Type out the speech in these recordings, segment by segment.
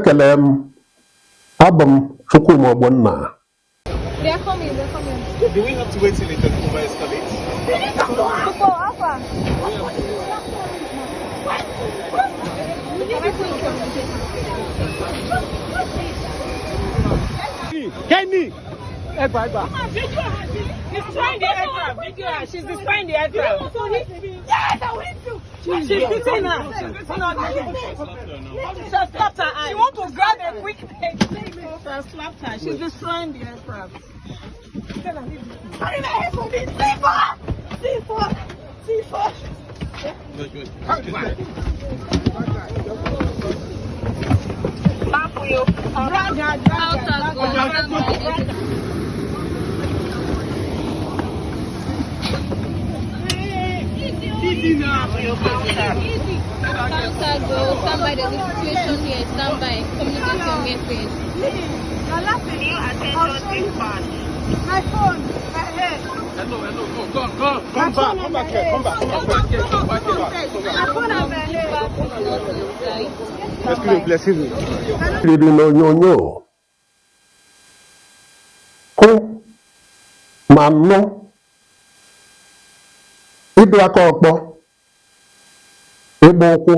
Ekele m, abụ m Chukwuma Ogbonna. They are coming, they're coming. Do we have to wait till it over escalates? Kenny! Ẹgbà ẹgbà. Destroying the aircraft. Video her. She's destroying the aircraft. Yes, I will too. She's beating her. She's beating her. She has slapped her eye. She want to grab a quick page. She has slapped her. She's destroying the aircraft. Carry my head for me. C4! C4! C4! Drag her, drag her, drag her. Drag her. Counter go, stand by. There's a situation here. Stand by. Communicate your message. You're laughing. I'll show you. My phone, my head. Hello, hello, go, go, go. Come back, come back here, come back, come back here, come back here. My phone and my head. Excuse me, excuse me. Riri n'onyonyo hụ ma nụ ịdụ aka ọkpọ, ịgba ụkwụ,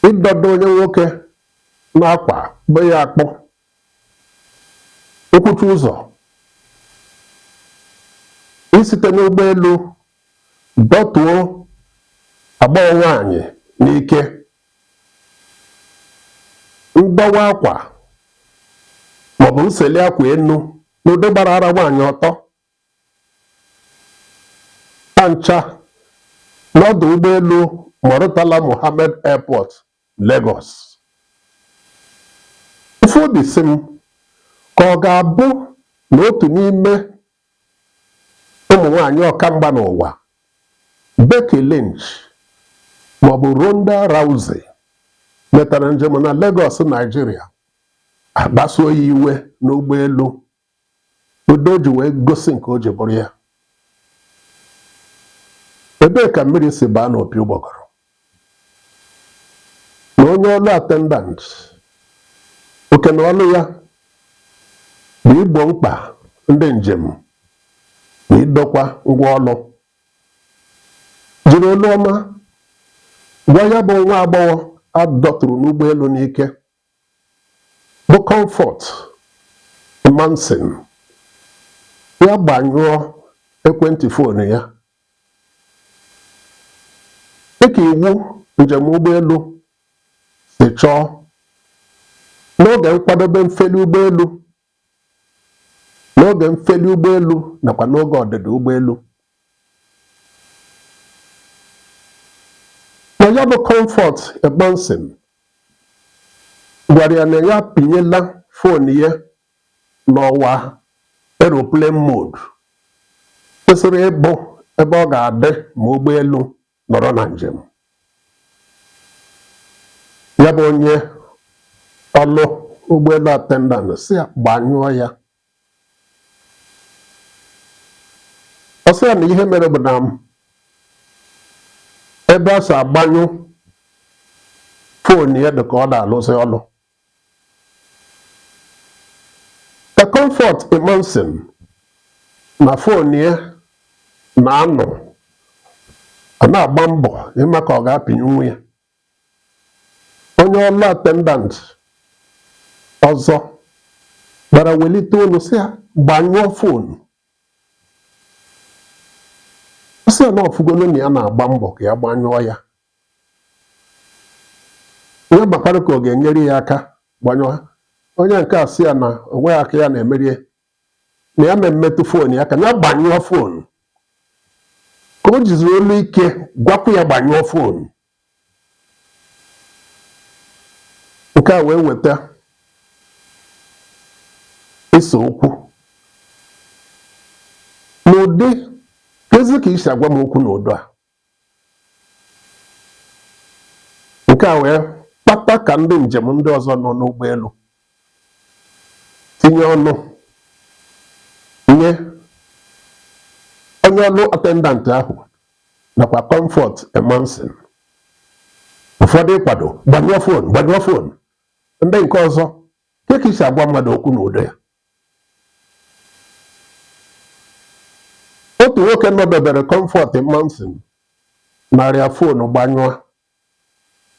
ịdọdo onye nwoke n'akwa be ya akpọ, okwuchi ụzọ, isite n'ụgbọelu dọtuo agbọghọ nwaanyị n'ike, ndọwa akwa maọbụ nseli akwa enu n'ụdị gbara ara nwaanyị ọtọ, ha ncha n'ọdụ ụgbọelu Murtala Muhammed Airport, Lagos. Ofu obi sị m ka ọ ga-abụ na otu n'ime ụmụ nwaanyị ọkamgba n'ụwa, Becky Lynch maọbụ Ronda Rousey, metara njem na Lagos, Nigeria, akpasuo ya iwe n'ụgbọelu udo ji wee gosi nke o ji bụrụ ya. Ebee ka mmiri si baa n'opi ụgbọgọrọ? Na onye ọlụ attendant, oke na ọlụ ya bụ igbo mkpa ndị njem na idokwa ngwa ọlụ, jiri olu ọma gwa ya bụ nwa agbọghọ a dọtụrụ n'ụgbọelu n'ike bụ Comfort Emmanson ya gbanyụọ ekwentị foonu ya dịka iwu njem ụgbọelu si chọọ n'oge nkwadobe mfeli ụgbọelu, n'oge mfeli ụgbọelu nakwa n'oge ọdịda ụgbọelu. Na ya bụ Comfort Emmanson gwara ya na ya pinyela foonu ya n'ọwa aeroplane mode kwesịrị ịbụ ebe ọ ga-adị ma ụgbọelu nọrọ na njem. Ya bụ onye ọlụ ụgbọelu attendant sị ya gbanyụọ ya. Ọ sị ya na ihe mere bụ na ebe a si agbanyụ foonu ya dị ka ọ na-alụsị ọlụ. Ka Comfort Emmanson na foonu ya na-anọ, ọ na-agba mbọ ịma ka ọ ga-apịnye ya. Onye ọlụ attendant ọzọ gbara welite olu sị ya gbanyụọ foonu. Ọ sị ya na ọ fụgolo na ya na-agba mbọ ka ya gbanyụọ ya, ya makwara ka ọ ga-enyere ya aka gbanyụọ. Onye nke a sị ya na o nweghị aka ya na-emerie, na ya ma mmetụ foonu ya ka ya gbanyụọ foonu. Ka o jiziri olu ike gwakwu ya gbanyụọ foonu, nke a wee weta ise okwu n'ụdị kezi ka i si agwa m okwu n'ụdị a. Nke a wee kpata ka ndị njem ndị ọzọ nọ n'ụgbọelu tinye ọnụ nye onye ọlụ attendant ahụ nakwa Comfort Emmanson. Ụfọdụ ịkwado gbanyụọ phone, gbanyụọ phone. Ndị nke ọzọ, ke ka i si agwa mmadụ okwu n'ụdị ya? Otu nwoke nọdebere Comfort Emmanson nara ya phone gbanyụọ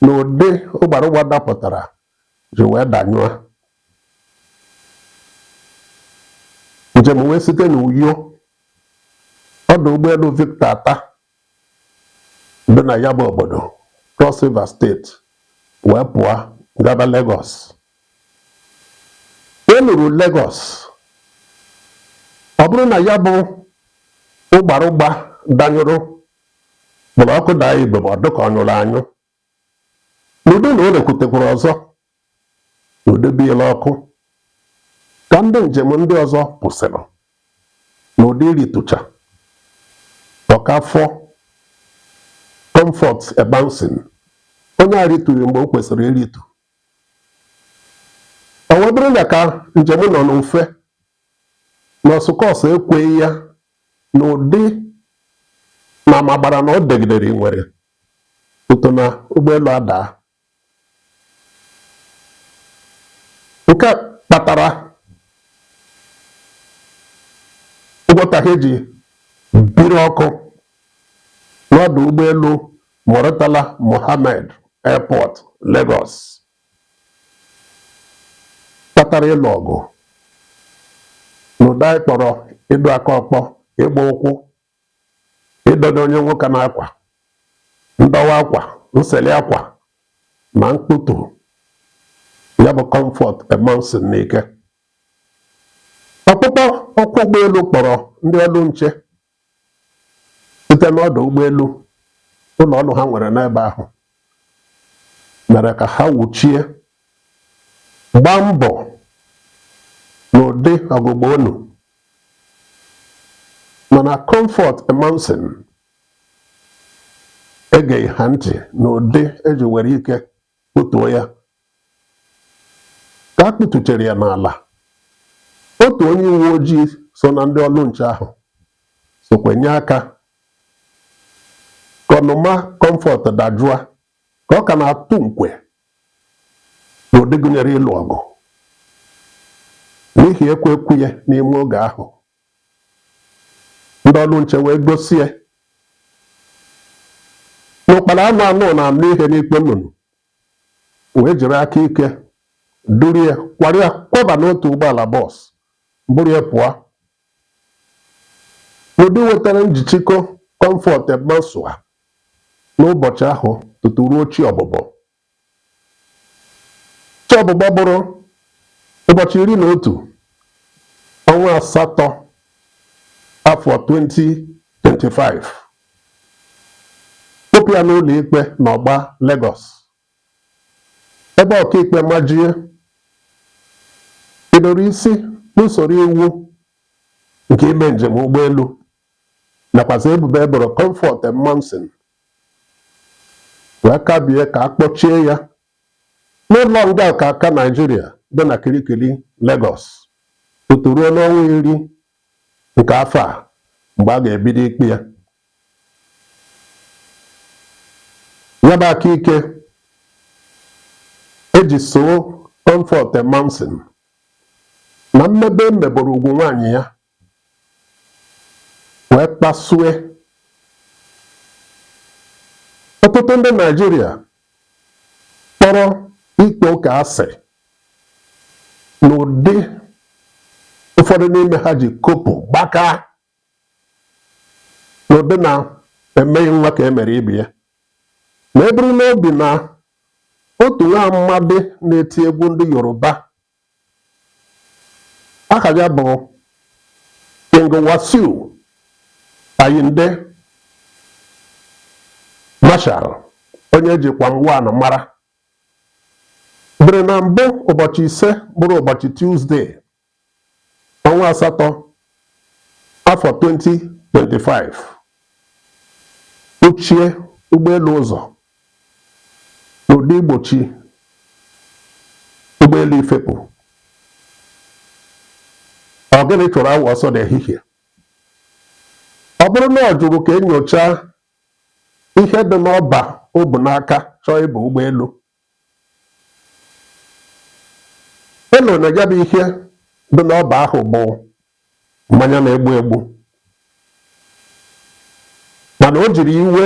n'ụdị ụgbarụgba dapụtara ji wee danyụọ. Njem wee site n'Uyo, ọdụ ụgbọelu Victor Attah dị na ya bụ obodo Cross River steeti wee pụọ gaba Lagos. E luru Lagos, ọ bụrụ na ya bụ ụgbarụgba danyụrụ bụrụ ọkụ daa ibe ma ọ dịka ọ nyụrụ anyụ n'ụdị na o rekwutekwara ọzọ n'ụdị biela ọkụ ka ndị njem ndị ọzọ pụsịrị n'ụdị iritụcha ọkafọ Comfort Emmanson onye a ritụghị mgbe o kwesịrị iritu. O wee bụrụ na ka njem nọ n'ofe na ọsụkọsụ ekweghị ya n'ụdị na amagbara na ọ degidere nwere ụtọ na ụgbọelu adaa. Nke a kpatara nghọtahie ji biri ọkụ n'ọdụ ụgbọelu Murtala Muhammed Airport, Lagos, kpatara ịlụ ọgụ n'ụdị anyị kpọrọ ịdụ aka ọkpọ, ịgba ụkwụ, ịdọdo onye nwoke n'akwa, ndọwa akwa, nseli akwa na mkputu ya bụ Comfort Emmanson n'ike. Ọkpụkpọ ọkwọ ụgbọelu kpọrọ ndị ọrụ nche site n'ọdụ ụgbọelu ụlọ ọrụ ha nwere n'ebe ahụ mere ka ha wuchie gbaa mbọ n'ụdị ọgụgba onu, mana Comfort Emmanson egeghị ha ntị n'ụdị eji were ike kpụtuo ya. Ka a kpụtuchere ya n'ala, otu onye uwe ojii so na ndị ọlụ nche ahụ sokwa nye aka ka ọnụma Comfort dajụa ka ọ ka na-atụ nkwe n'ụdị gụnyere ịlụ ọgụ n'ihi ekwe ekwu ya n'ime oge ahụ. Ndị ọlụ nche wee gosi ya na ụkpara anụ anụ na-anụ ihe n'ikpo nnụnụ, wee jiri aka ike duru ya, kwara ya kwaba n'otu ụgbọala bọs, buru ya pụọ n'ụdị wetara njichikọ Comfort Emmanson n'ụbọchị ahụ tutu ruo chi ọbụbọ. Chi ọbụbọ bụrụ ụbọchị 11 ọnwa asatọ afọ 2025, kpụpụ ya n'ụlọ ikpe n'Ọgba Lagos, ebe ọkaikpe majie bidoro isi n'usoro iwu nke ime njem ụgbọelu nakwazi ebubo e boro Comfort Emmanson wee kabie ka a kpọchie ya n'ụlọ nga ọkaka Naịjirịa dị na Kirikiri, Lagos tutu ruo n'ọnwa 10 nke afọ a mgbe a ga-ebido ikpe ya. Ya bụ aka ike eji soo Comfort Emmanson na mmebe e meboro ugwu nwaanyị ya wee kpasue ọtụtụ ndị Naịjirịa kpọrọ ikpe ụka asị n'ụdị ụfọdụ n'ime ha ji kopụ gbakaa n'ụdị na emeghị nwa ka e mere ibe ya, ma e buru n'obi na otu nwa amadi na-eti egwu ndị Yoruba aha ya bụ King Wasiu Ayinde Marshal, onye e ji Kwam 1 mara, biri na mbụ ụbọchị 5 bụrụ ụbọchị Tuzdee ọnwa asatọ afọ 2025 kpuchie ụgbọelu ụzọ n'ụdị igbochi ụgbọelu ifepụ. Ọ gịnị chụrụ awọ ọsọ n'ehihie? Ọ bụrụ na ọ jụrụ ka e nyochaa ihe dị n'ọba o bu n'aka. chọọ ịba ụgbọelu. Elo na ya bụ ihe dị n'ọba ahụ bụ mmanya na-egbu egbu, mana o jiri iwe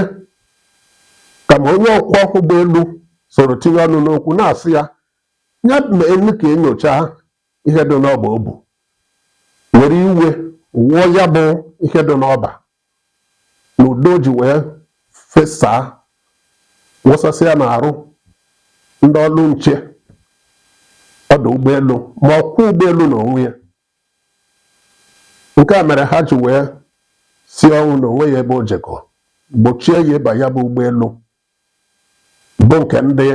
kama onye ọkwọ ụgbọelu soro tinye ọnụ n'okwu na-asị ya ya mee ka enyochaa ihe dị n'ọba o bu, were iwe wụọ ya bụ ihe dị n'ọba na udo ji wee fesaa wụsasịa n'arụ ndị ọlụ nche ọdụ ụgbọelu ma ọkwọ ụgbọelu na onwe ya. Nke a mere ha ji wee si ọnwụ na onwe ya ebe o jekọ gbochie ya ịba ya bụ ụgbọelu bụ nke ndị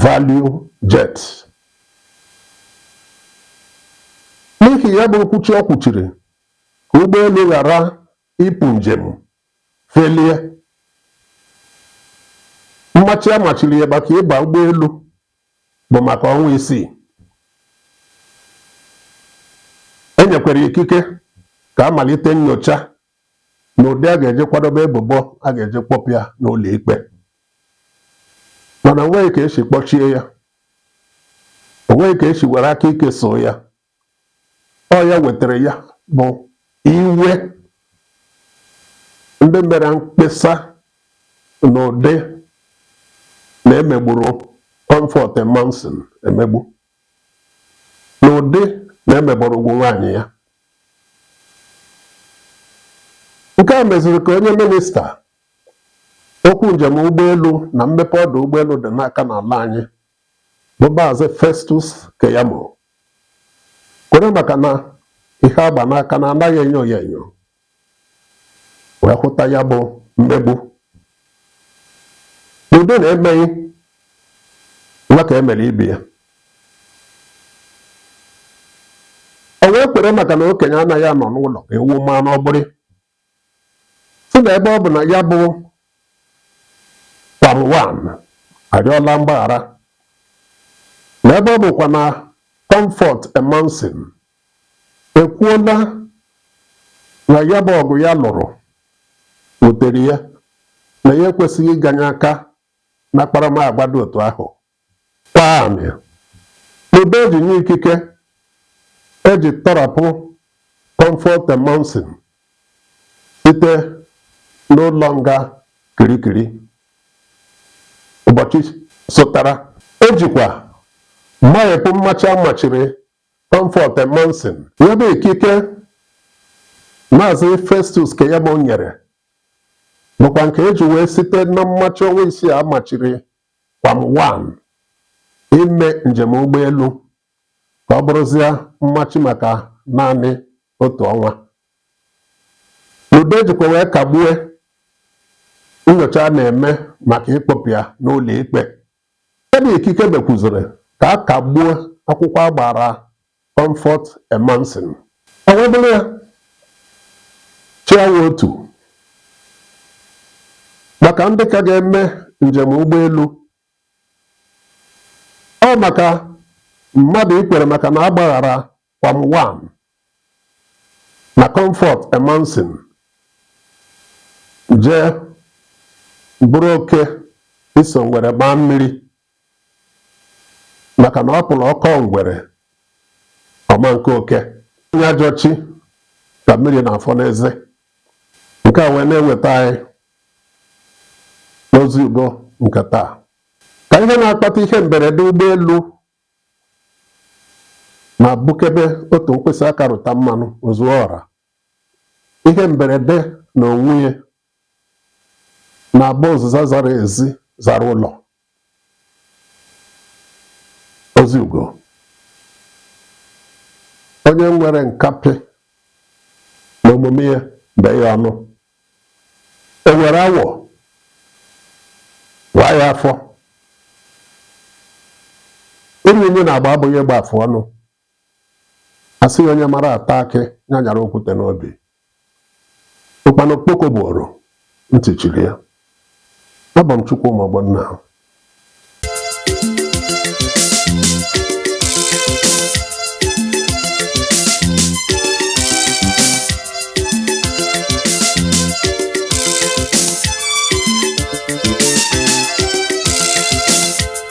Value Jet. N'ihi ya bụ nkwuchi ọ kwuchiri ka ụgbọelu ghara ịpụ njem felie, mmachi a machiri ya maka ịba ụgbọelu bụ maka ọnwa 6. E nyekwara ikike ka a malite nnyocha n'ụdị a ga-eji kwadobe ebubo a ga-eji kpọpụ ya n'ụlọ ikpe, mana onweghị ka esi kpọchie ya, onweghị ka esi were aka ike soo ya. Ọ ya wetara ya bụ iwe ndị mere mkpesa n'ụdị na emegburu Comfort Emmanson emegbu, n'ụdị na emegburu ugwu nwaanyị ya. Nke a meziri ka onye minista okwu njem ụgbọelu na mmepe ọdụ ụgbọelu dị n'aka n'ala anyị bụ Maazị Festus Keyamo kwere maka na ihe agba n'aka na anaghị enyo ya enyo wee hụta ya bụ mmegbu n'ụdị na emeghị nwa ka emere ibe ya. O wee kwere maka na okenye anaghị anọ n'ụlọ ka ewu mụọ n'ọgbụrị, sị na ebe ọ bụ na ya bụ Kwam 1 arịọla mgbaghara, na ebe ọ bụkwa na Comfort Emmanson ekwuola na ya bụ ọgụ ya lụrụ wutere ya, na ya ekwesịghị ịganye aka na akparamagwa dị otu ahụ, kwaa amị n'ụdị eji nye ikike eji tọrapụ Comfort Emmanson site n'ụlọ nga Kirikiri ụbọchị sotara. Ejikwa maghepụ mmachi a machiri Comfort Emmanson. Ya bụ ikike Maazị Festus Keyamo nyere bụkwa nke eji wee site na mmachi ọnwa 6 a machiri Kwam 1 ime njem ụgbọelu ka ọ bụrụzie mmachi maka naanị otu ọnwa. N'ụdị ejikwa wee kagbue nnyocha a na-eme maka ịkpọpụ ya n'ụlọ ikpe. Ya bụ ikike mekwuziri ka a kagbuo akwụkwọ a gbara Comfort Emmanson. O wee bụrụ ya chiawa otu maka ndị ka ga-eme njem ụgbọelu, ọ maka mmadụ ikwere maka na a gbaghara Kwam 1 na Comfort Emmanson jee bụrụ oke iso ngwere gbaa mmiri, maka na ọ pụrụ ọkọ ngwere ọma nke oke onye ajọ chi ka mmiri na-afọ n'eze. Nke a wee na-eweta anyị n'ozi ugo nke taa, ka ihe na-akpata ihe mberede ụgbọelu na-abụkebe otu mkpịsị aka rụta mmanụ o zuo ọra. Ihe mberede na onwe ya na-abụ ọzịza zara ezi zara ụlọ. Ozi ugo onye nwere nkapị na omume ya bee ya ọnụ, e were awọ waa ya afọ. Iri unyi na agba abụghị ịgba afụ ọnụ. A sịghị onye mara ata akị ya nyara okwute n'obi. Ụkpana okpoko buuru, ntị chiri ya. Abụ m Chukwuma Ogbonna.